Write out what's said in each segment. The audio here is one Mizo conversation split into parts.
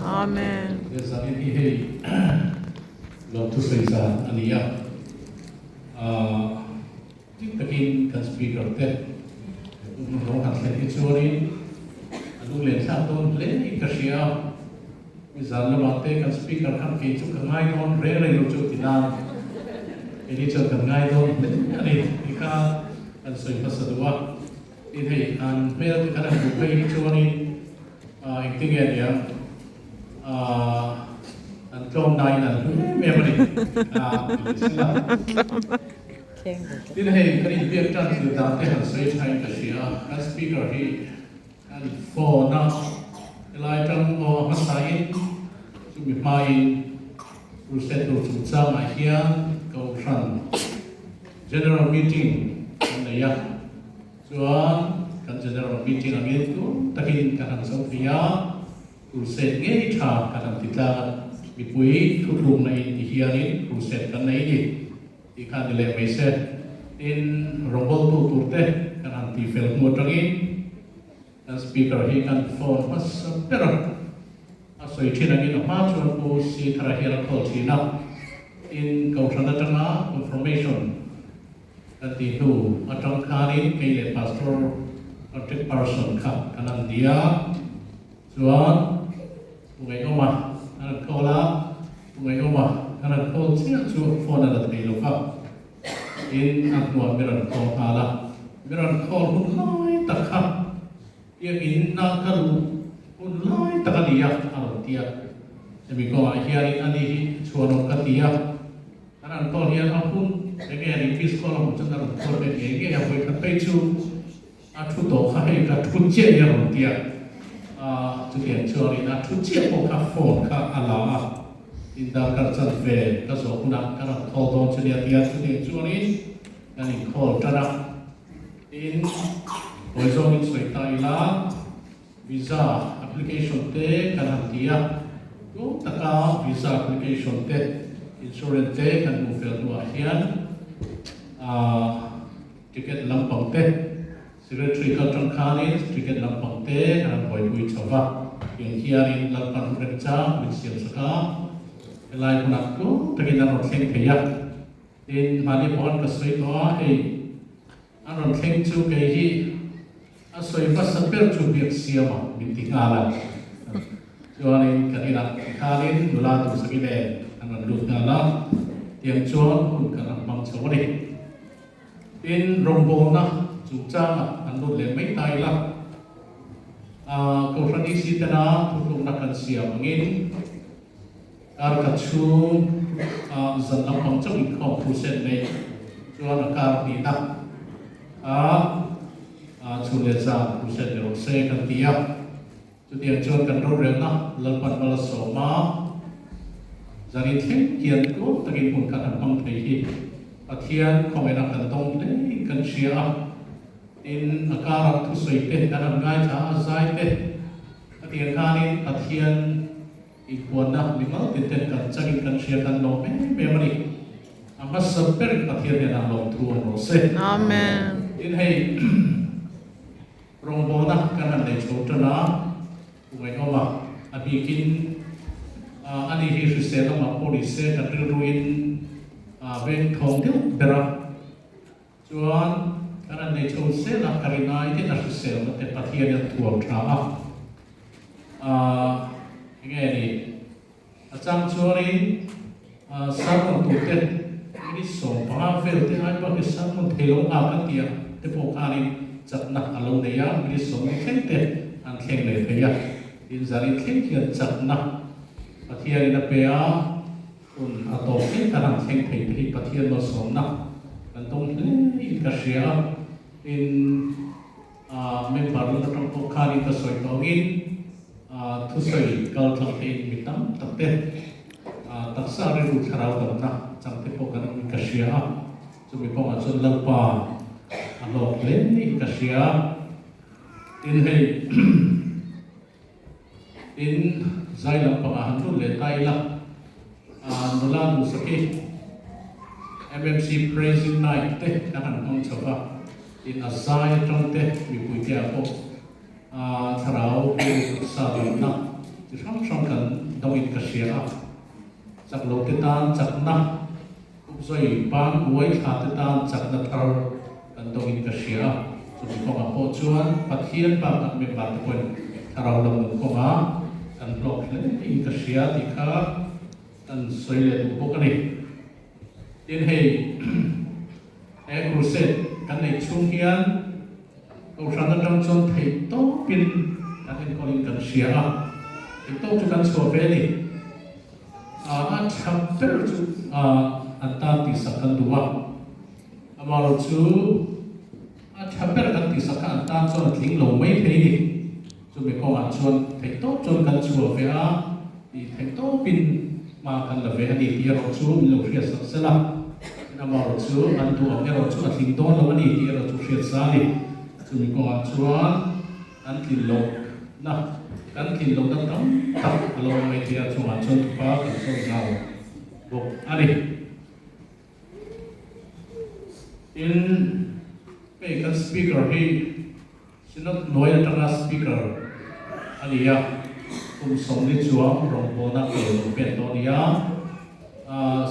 Amen. He zanin hi hei lawmthu sawi zan a ni a, dik takin kan speaker te rawng han thlen hi chuanin a lunglen thlak dawn hle in ka hria a, mi zan lamah te kan speaker khan kei chu ka ngai dawn reng reng lo chu ti nan keini chuan kan ngai dawn hle a ni tih kha kan sawi hmasa duh a. Tin hei an hmel te khan an hmuh phei hi chuanin engtin nge nia an tlawm nain an hlu em em a ni a. Tin hei kan inbiak tan thil dan te han sawi thain ka hria a, kan speaker hi kan phone a helai tang aw a hmasain chumi hmain crusade tur chungchangah hian Kohhran General meeting kan nei a, chuan kan general meeting angin tlum takin kan han zo thei a, crusade ngei tha kan han ti tlang a, mipui thutlukna in ti hianin crusade kan nei ni tih kha ni leh mai se. Tin, rawngbawltu turte kan han ti fel hnu atangin kan speaker hi kan phone hmasa ber a, a sawi thin angin a hma chuan Pu Si Thara hian a call thin a, Tin, Kohhran atanga confirmation kan tih hnu atang khanin kei leh Pastor contact person kha kan an ni a, chuan Pu Ngaihawma an rawn call a, Pu Ngaihawma an rawn call chiah chu phone a la thei lo va, tin a hnuah mi rawn call nghal a, mi rawn call hun lai tak kha Biakinn na ka luh hun lai tak a ni a, a rawn ti a. Hemi kawngah hianin ani hi chhuanawm ka ti a. Kan an call hian a hun eng nge ni miss call a hmuh chuan a rawn call ve ngei ngei a, vawikhat phei chu a thu tawh kha hei ka thu chiah hi a rawn ti a. Chutiang chuanin a thu chiah pawh kha phone kha a la a, in darkar chan ve ka zawh hunah ka rawn call dawn chu nia ti a, chutiang chuanin kan in call tan a. Tin, hawi zawngin sawi ta ila, visa application te kan han ti a, tlawm taka visa application te, insurance te kan hmuh fel hnuah hian ticket lampang te, secretary kal tang khanin ticket lampang te kan han buaipui chho va, tiang hianin Lalpan remchang min siam sak a, helai hmunah tlawm takin an rawn thleng thei a. Tin, mahni pawh an ka sawi tawh a, hei an rawn thleng chu kei hi a sawi hmasa ber chu biak siam a min ti nghal a. Chuanin kan inah tikhanin nula duhsaki nen an rawn lut nghal a, tiang chuan hun kan han hmang chho a ni. Tin, rawngbawlna chungchangah an lut leh mai ta ila, Kohhran EC tena thutlukna kan siam angin, Kar khat chhung ah zan lampang chauh inkhawm thu sen neih chuan a kar hnihna ah chhun leh zan thu sen ni rawh se kan ti a. Chutiang chuan kan rorelna Lalpan mal a sawm a, zanin thleng hian tlawm takin hmun khat han hmang thei hi Pathian khawngaihna kan dawng hle in kan hria a. Tin, a karah thusawi te kan han ngaithla a, zai te a tiang khanin Pathian Inpuanna mimal tin ten kan changin kan hria kan lawm em em a ni. A hmasa berin Pathian hnenah lawmthu awm rawh se. Amen. Tin hei rawngbawlna kan han nei chho tan a, Pu Ngaihawma a bikin ani hi hrisel lamah pawh ni se kan rilruin veng thawng deuh ber a. Chuan kan han nei chho zel a, ka rinai te a hriselna te Pathian in a thuam tha a, aah enge ni a chang chuanin sermon tur te minute 15 vel te ai pawh hi sermon thei lo nghak an tih ah te pawh khanin chakna a lo nei a, minute 40 thleng te an thleng leh thei a, tin zanin thleng hian chakna Pathian in a pe a. Hun a tawp thleng kan han thleng thei te hi Pathian malsawmna kan dawng hle in ka hria a, tin member lam atang pawh khanin ka sawi tawh angin thusawi kal tlang te in mi tam tak te taksa rilru thlarau damna chang te pawh kan awm in ka hria a, chumi kawngah chuan Lalpa a hlawk hle in ka hria a, tin hei Tin, zai lampangah han lut leh ta ila, nula duhsaki MMC Praising Night te kan han hmang chho va, tin a zai atang te mipuite ah pawh thlarau rilru taksa damna. chi hrang hrang kan dawngin ka hria a, chak lo te tan chakna, Upzawi ban uai thla te tan chakna thar kan dawngin ka hria a, chumi kawngah pawh chuan Pathian bakah member te pawhin thlarau lam nun kawngah kan hlawk hle in ka hria tih kha kan sawi leh duh bawk a ni. Tin hei he crusade kan neih chhung hian Kohhran atang chuan theih tawpin kan enkawlin kan hria a, theih tawp chu kan chhuah ve a ni. A tha ber chu an tan tihsak kan duh a, amaherawh chu a tha ber kan tihsak kha an tan chuan a tling lo mai thei a ni. Chumi kawngah chuan theih tawp chuan kan chhuah ve a, tih theih tawpin hma kan la ve a ni tih erawh chu min lo hriatsak sel a, tin amaherawh chu an duh ang erawh chu a tling dawn lo a ni tih erawh chu hriat sa a ni. Chumi kawngah chuan an tlin loh na, kan tlin lohna tam tak a lo awm mai thei a, chungah chuan thupa kan sawi zau bawk a ni. Tin, hei kan speaker hi Synod hnuai atanga speaker a ni a, kum 40 chuang rawngbawlna ke lo pen tawh a ni a.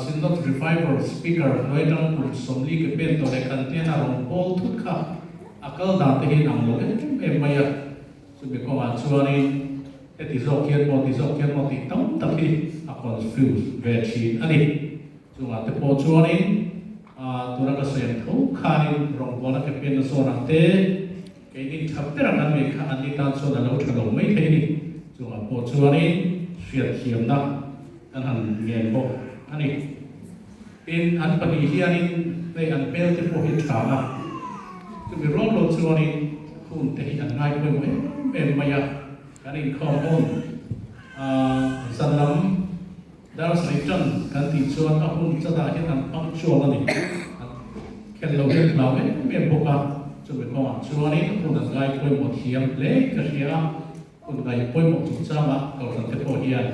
Synod Revival speaker hnuai atanga kum 40 ke pen tawh leh kan hnena rawngbâwl thut kha a kal dan te hi an ang lo em em mai a. Chumi kawngah chuanin heti zawk hian maw ti zawk hian maw tih tam tak hi a confuse ve thin a ni. Chungah te pawh chuanin tuna ka sawi ang tho khanin rawngbawlna ke penna zawnah te keinin tha bera kan ngaih kha an ni tan chuan a lo tha lo mai thei a ni. Chungah pawh chuanin hriatthiamna kan han ngen bawk a ni. Tin, an pahnih hianin hei an hmel te pawh hi tha a, chumi rual lo chuanin hun te hi an ngai pawimawh em em mai a, kan inkhawm hun zan lam Dar sarih tan kan tih chuan a hun chatah hian an punctual a ni. An khelh lo hian hlau em em bawk a, chumi kawngah chuanin hun an ngai pawimawh thiam hle ka hria a, hun ngai pawimawh chungchangah Kohhran te pawh hian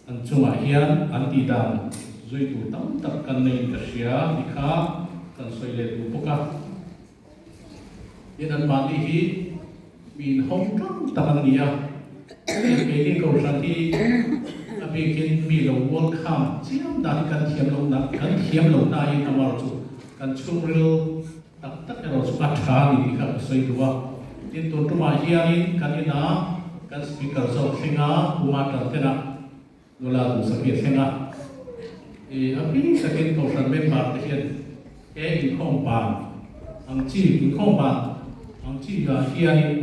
an chungah hian an tih dan zui tur tam tak kan neiin ka hria tih kha kan sawi leh duh bawk a. Tin, anmahni hi mi inhawng tlang tak an ni a, hei keini Kohhran hi a bikin mi lo welcome chiam dan hi kan thiam lo na, kan thiam lo nain amar chu kan chhungril tak tak erawh chu a tha a ni tih kha ka sawi duh a. Tin, tun tumah hianin kan inah kan speaker zawk thlenga Puma Tantenah Nula duhsakhi a thleng a, i a hming takin Kohhran member te hian he inkhawm ban ang chi, inkhawm ban ang chi ah hianin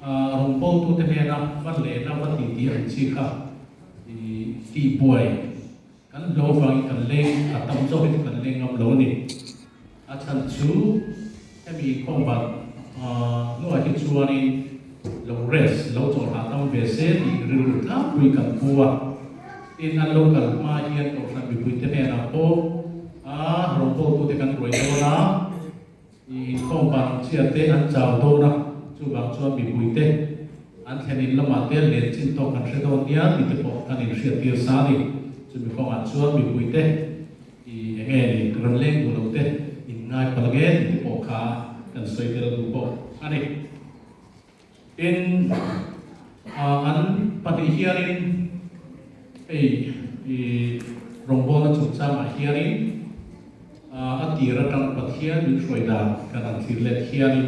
rawngbawltute hnena va lehna va ti tih ang chi kha i tihbuai kan hlo vangin kan leng a tam zawk hi chu kan leng ngam lo a ni. A chhan chu hemi inkhawm ban hnuah hi chuanin lo rest, lo chawlhah tam ve se tih rilru tlangpui kan pu a. Tin, an lo kal hma hian Kohhran mipuite hnenah pawh a rawngbawltute kan ruai dawn a, inkhawm ban ang chiah te an chau dawn a, chuvang chuan mipuite an thlen in lamah te len chin tawk kan hre dawn nia tih te pawh kan inhriattir sa a ni. Chumi kawngah chuan mipuite I eng nge ni rawn leng duh lo te in ngai palh nge tih te pawh kha kan sawi tel duh bawk a ni. Tin, an pahnih hianin hei i rawngbawlna chungchangah hianin a tir atang Pathian min hruai dan kan han thlir let hianin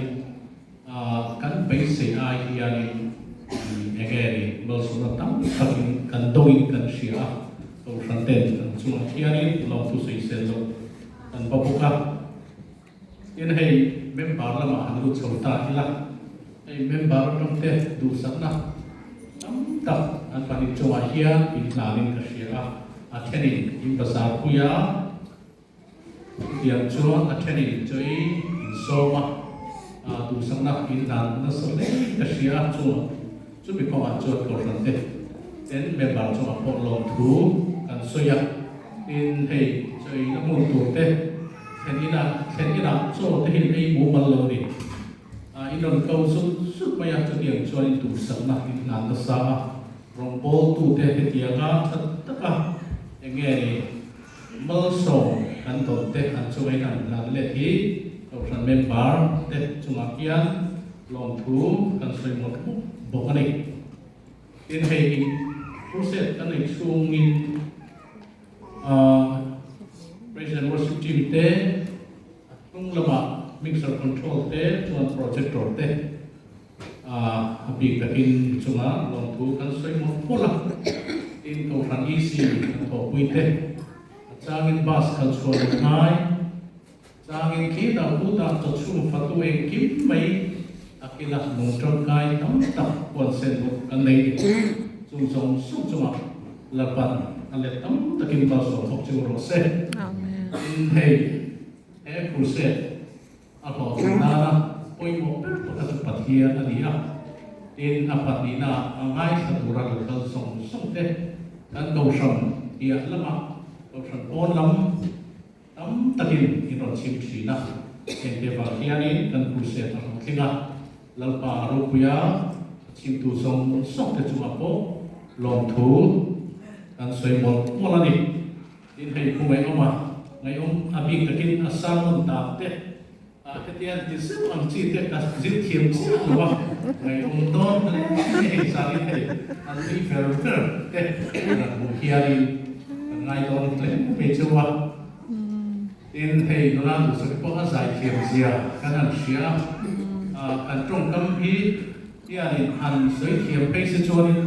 kan beisei ai hianin eng nge ni malsawmna tam takin kan dawngin kan hria a. Kohhran ten an chungah hianin lawmthu sawisel loh an va bawk a. Tin, hei member lamah han lut chho ta ila, hei member atang te duhsakna tam tak an pahnih chungah hian inhlanin ka hria a, a thenin in bazar pui a, chutiang chuan a thenin chawi insawm a, duhsakna inhlan nasa hle ka hria a, chungah Chumi kawngah chuan Kohhran te ten member chungah pawh lawmthu kan sawi a, tin hei chawi na hmun tur te thlen inah thlen inah chaw te hi ei mumal lo ni. A in rawn ko zut zut mai a, chutiang chuan in duhsakna in hlan nasa a, rawngbawltu te hetianga tha taka eng nge ni malsawm kan dawn te an chunga in an hlan let hi Kohhran member te chungah hian Lawmthu kan sawi mawlh mawlh bawk a ni. Tin hei crusade kan nei chhungin praise and worship team te a hnung lamah mixer control te chuan projector te a bik takin chunga lawmthu kan sawi mawlh mawlh a. Tin Kohhran EC kan thawhpui te a changin bus kal chhuah loh ngai. Changin khi dah khutah chawchhung fatu engkim mai a kila nung tangkai tam tak huan sen bawk kan nei ni. Chung zawng zawng chungah Lalpan a let tam takin kalsuam bawk chu rawh se. Tin, hei he crusade a hlawhtlin nana pawimawh ber pakhat chu Pathian a ni a. Tin, a pahnihna a ngaithla tura lo kal zawng zawng te kan Kohhran piah lamah Kohhran pawn lam, Tam takin in rawn chhim thin a, hengte vang hianin kan crusade a hlawhtling a, Lalpa a ropui a, a chhimtu zawng zawngte chungah pawh lawmthu kan sawi mawlh mawlh a ni. Tin, hei khu ngaihawm a, ngaihawm a bik takin a sermon dan te, Hetiang ti zeuh ang chi te ka zir thiam chiah lo a, ngaihawm dawn hle mai hei zanin hei an nui ver ver te kan hmuh hianin kan ngai dawn hle mai cheu a. Tin, hei nula duhsak pawh a zai thiam zia kan han hria a, kan tawngkam hi hianin han sawi thiam phei se chuanin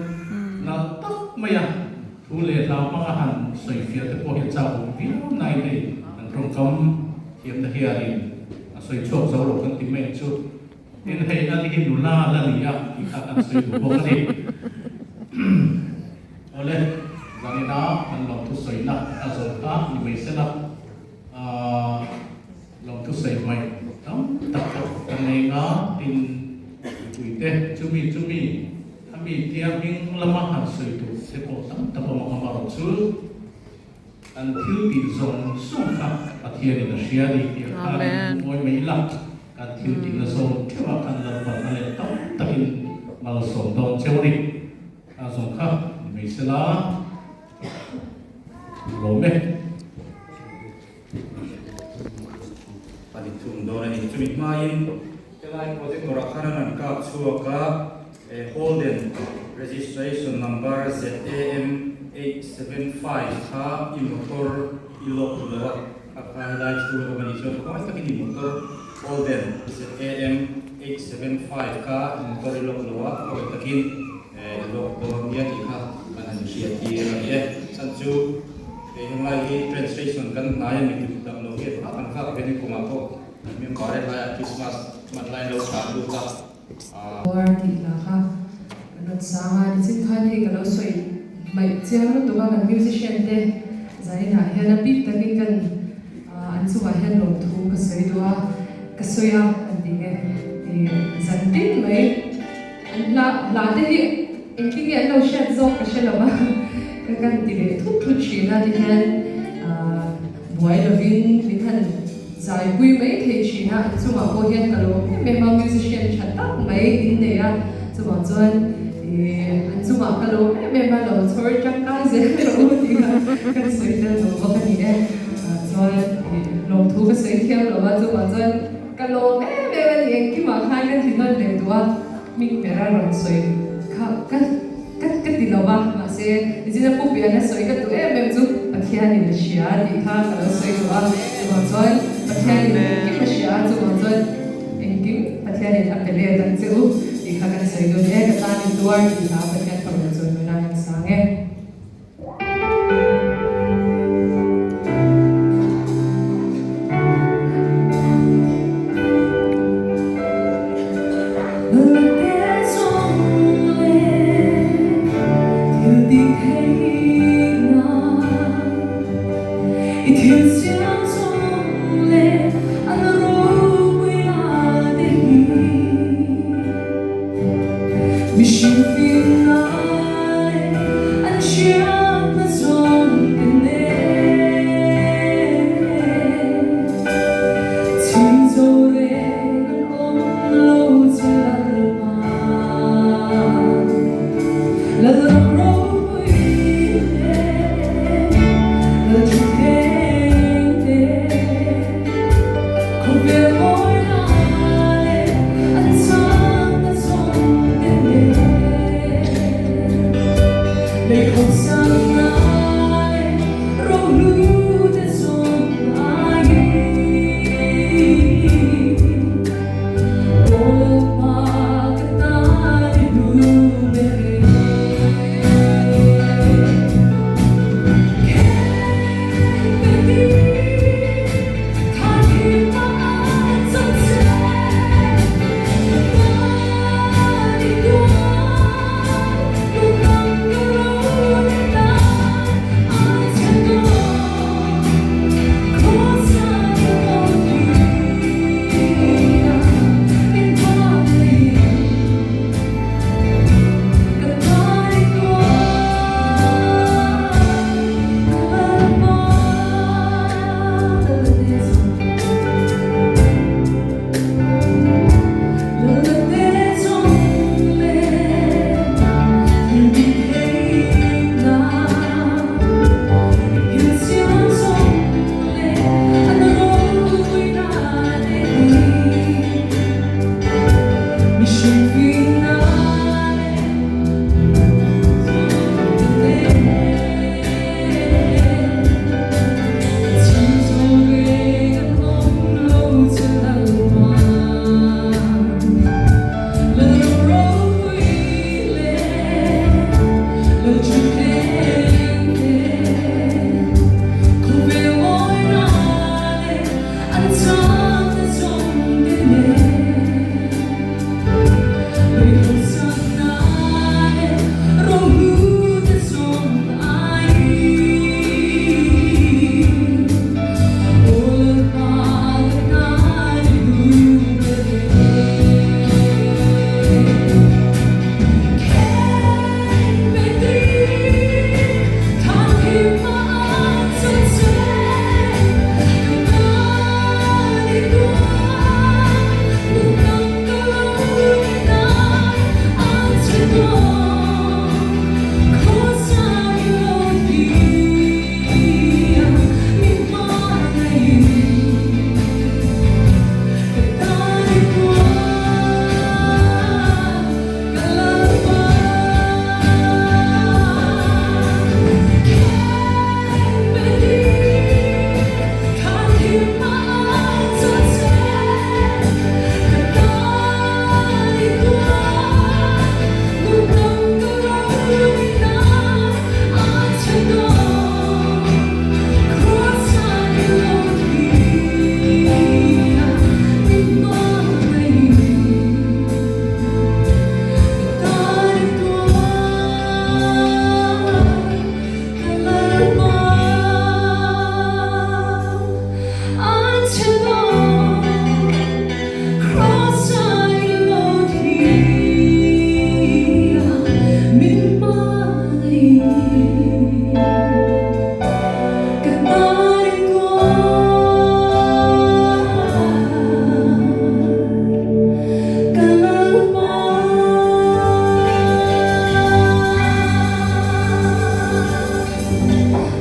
nalh tak mai a thu leh hlau hmanga han sawi fiah te pawh hi a chak awm viau nain hei kan tawngkam Thiamna hianin a sawi chhuak zo lo kan ti mai ang chu. Tin, hei ani hi nula la ni a tih kha kan sawi duh bawk a ni. Awle, zanina kan lawmthu sawina a zawh kha ni mai sela, lawmthu sawi mai tam tak pawh kan nei nga. Tin, mipuite chumi chumi khami tia hming lama han sawi tur te pawh tam tak awm ang amarawhchu, Kan thil tih zawng zawng kha Pathianin a hria a ni tih a khan in hmu ngawi mai ila, kan thil tihna zawng theuh ah khan Lalpan a let tam takin malsawm dawn cheu a ni. Kha zawng kha ni mai sela lawm e. A dik thung dawn a ni. Chumi hmain helai projector ah khan an rawn kap chhuak a. Holden registration number ZAM 875 kha i motor i lock lo a, a kha helai chhung a awm a nih chuan khawngaih takin i motor Holden ZAM 875 kha i motor i lock lo a, khawngaih takin i lock dawn nia tih kha kan han hriat tir a ni e. Chhan chu kei henglai hi train station kan hnai a mi tih dang lo hian kan nghak ve ni kumah pawh kan member e hlaiah Christmas hman laiin lo tlan lut a. War tih hla kha kan rawn sang a, nichin khan hei ka lo sawi hmaih chiang lutuk a, kan musician te zaninah hian a bik takin kan an chungah hian lawmthu ka sawi duh a, ka sawi a kan tih nge ih zan tin mai an hla hla te hi engtin nge an lo hriat zawk ka hre lo va ka kan ti leh thut thut thin a tihian buai lovin min han Zaipui mai thei thin a, an chungah pawh hian ka lawm em em a, musician tha tak mai in nei a, chuvang chuan ih an chungah ka lawm em em a, lo chhawr tangkai zel rawh u tih kha kan sawi tel duh bawk a ni e, chuan ih lawmthu ka sawi thiam lo a, chuvang chuan ka lawm em em a ni, engkimah khan kan ti nawn leh duh a, hming bera rawn sawi kha ka. Ka ka ti lo va, mahse Zina pu pian a sawi ka duh em em chu Pathianin a hria tih kha ka lo sawi duh a, chuvang chuan Pathianin engkim a hria a, chuvang chuan engkim Pathianin a pe let ang che u tih kha kan sawi duh e, ka tan in tuar tih hla Pathian fak lo chuan nuna kan sang e.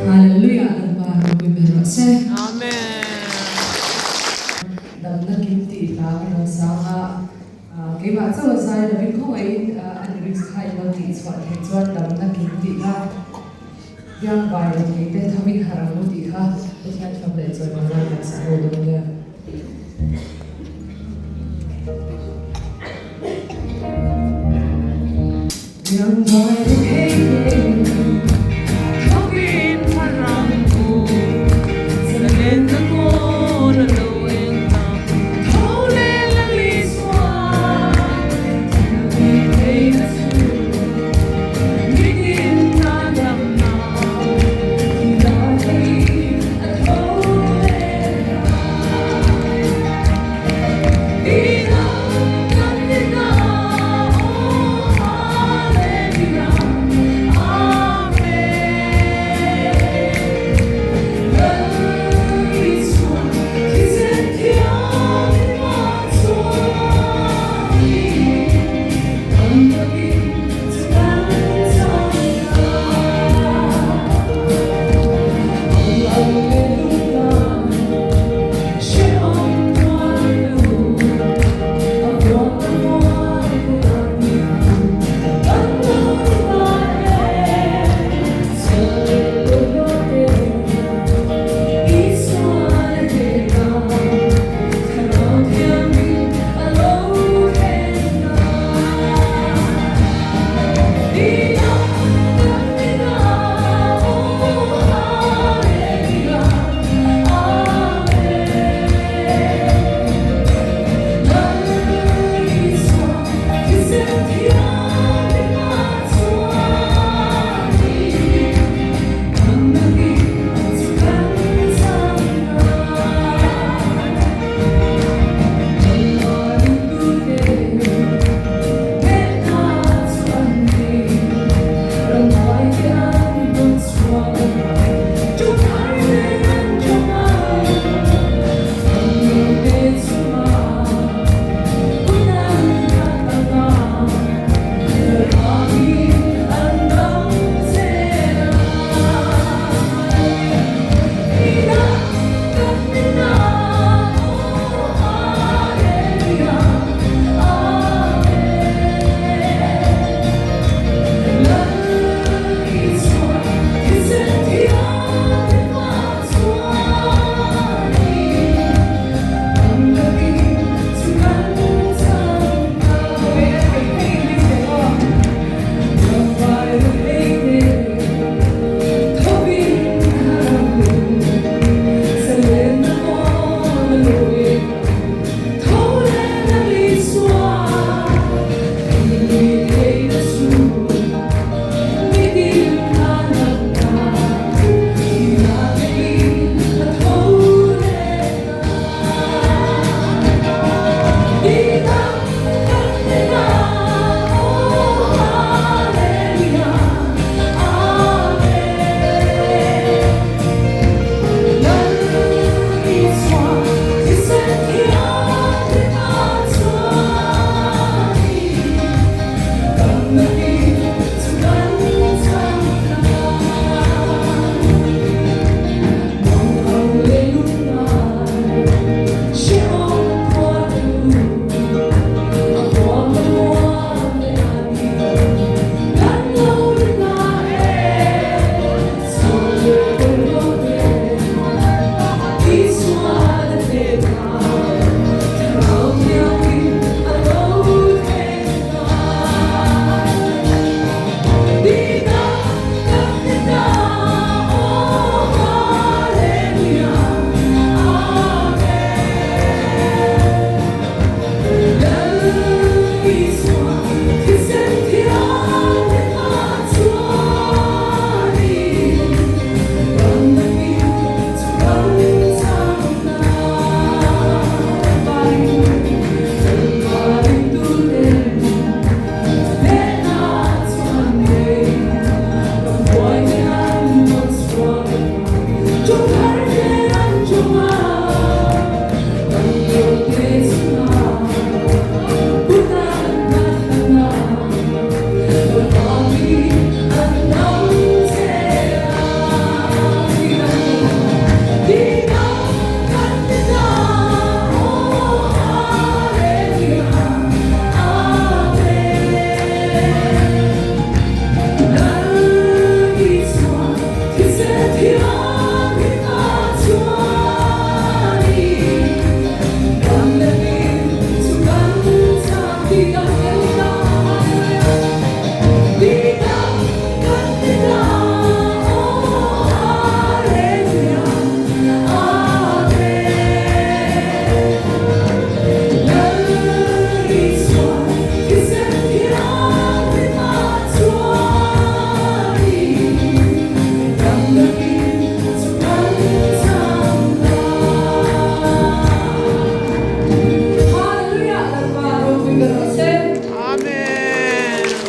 Hallelujah Lalpa ropui ber rawh se. Damna kim tih hla ka rawn sang a, keimah chauh a zai lovin khawngaihin a lyrics kha in lo tih chhuah theih chuan damna kim tih kha biang vai lo thei te thavin harh ang u tih kha Pathian fak leh chawi nan kan sa ho dawn nia. Biang vai.